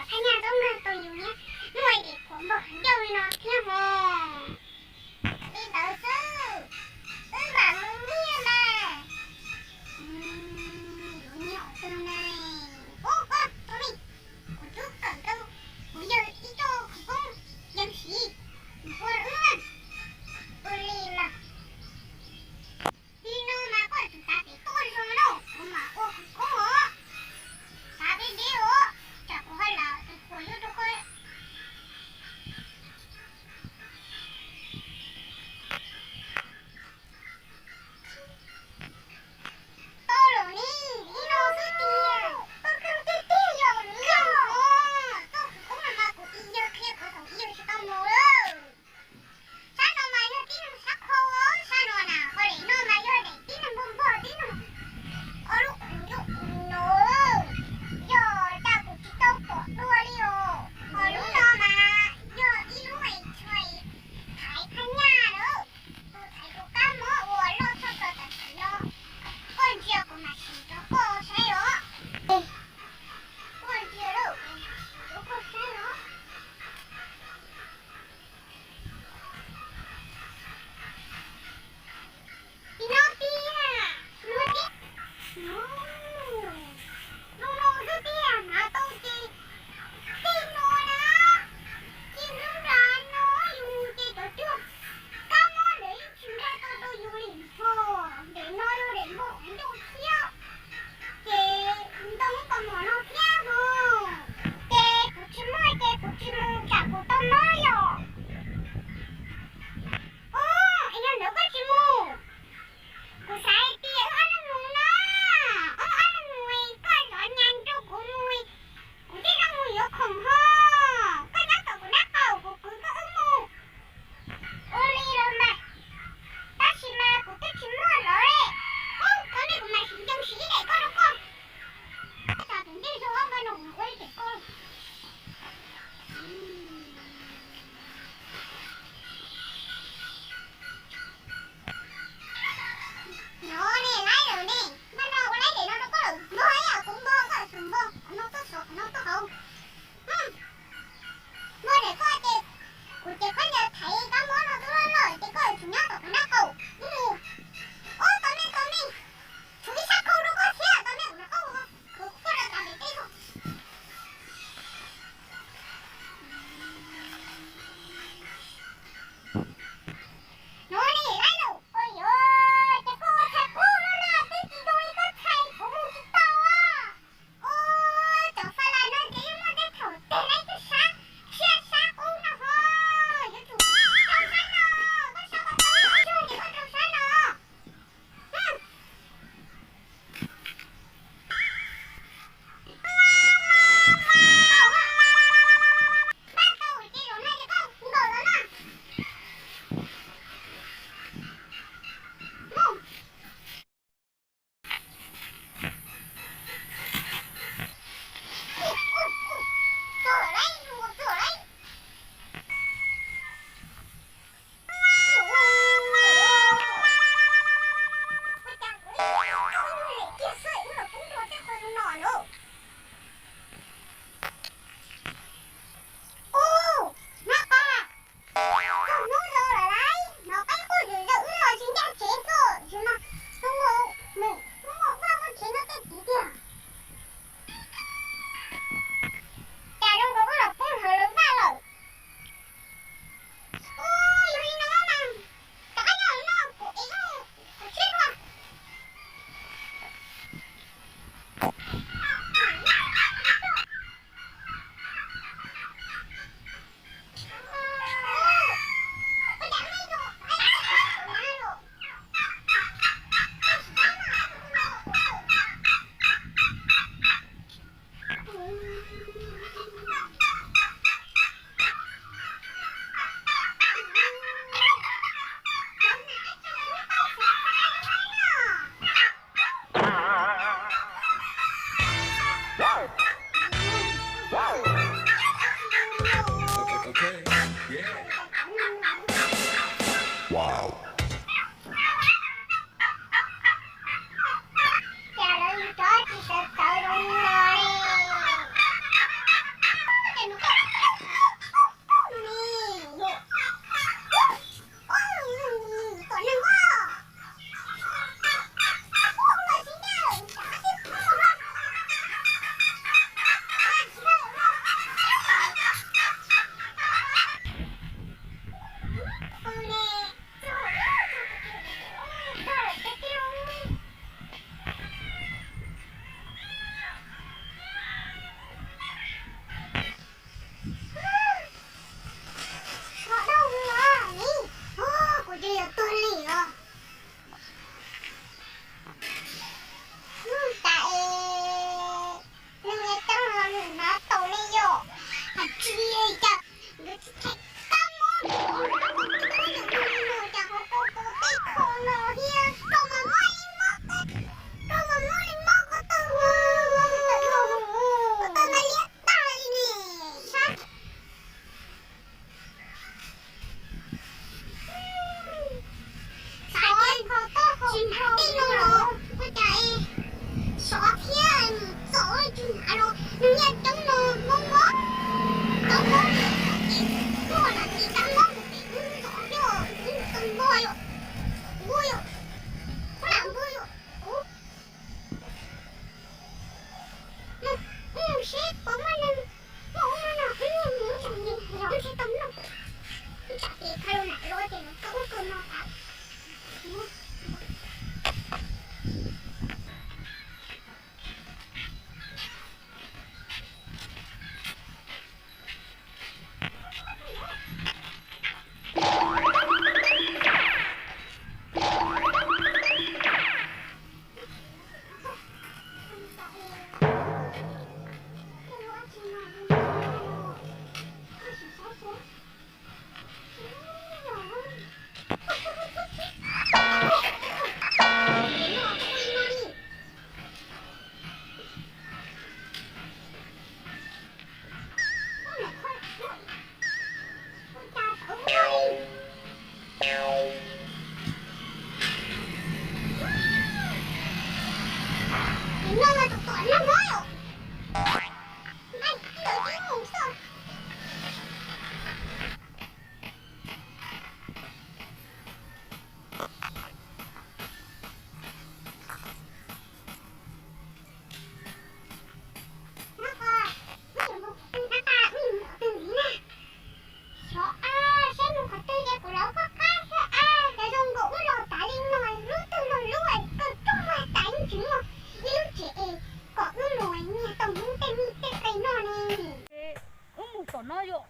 Thaj nyaj tub nkag tau yus niam muaj ib qho npog ncauj li no thiab hos. Li ntawd xwb, wb mam mus nyiag mas. Yuav nyiag qhov twg ne? Ub, ua li, kuv twb kawm tau, kuv yog ib tug khawv koob yees siv, ua wb ua li mas. Li no mas koj tsis xav pem tuaj zoo no, kuv mam ua khawv koob os. Xav deb deb os, tsam kuv hais lawm tus puas yuav rau koj. Tau lawm ni, ib no xwb tiag. Kab mob, koj tus koj niam mus mus cas ho tau tau tej kho no thiab, koj mas muaj ib mob, koj mas muaj ib mob koj tau mus mus mus mus mus, koj tau mas liab tag li ne. Sab Xav tias tsis hnav tej no los ua cas es sov thiab mus txom tsis hnav los nws niaj coob no mob mob, coob mob ces muaj lam tsis kab mob mus pem wb zov thiab wb tau npog yom, npog yom, lam npog yom, kuv mus seb puas muaj neeg noj ub noj no, wb niaj mus tsam ces yog wb thiaj tau noj, tsam ces kha lus nam los ces nws tau ub tau no tas. Xyov a, saib mus qhov twg ces kuv lawv qab qab xwb a, cas zoo nkaus wb los tas li no, lub twg los lub es kawg tuag tas ib ntsis no, ib lub tsev es kom wb mus niaj tau hnub tej mij tej qe no ne. Wb mus tom no yom.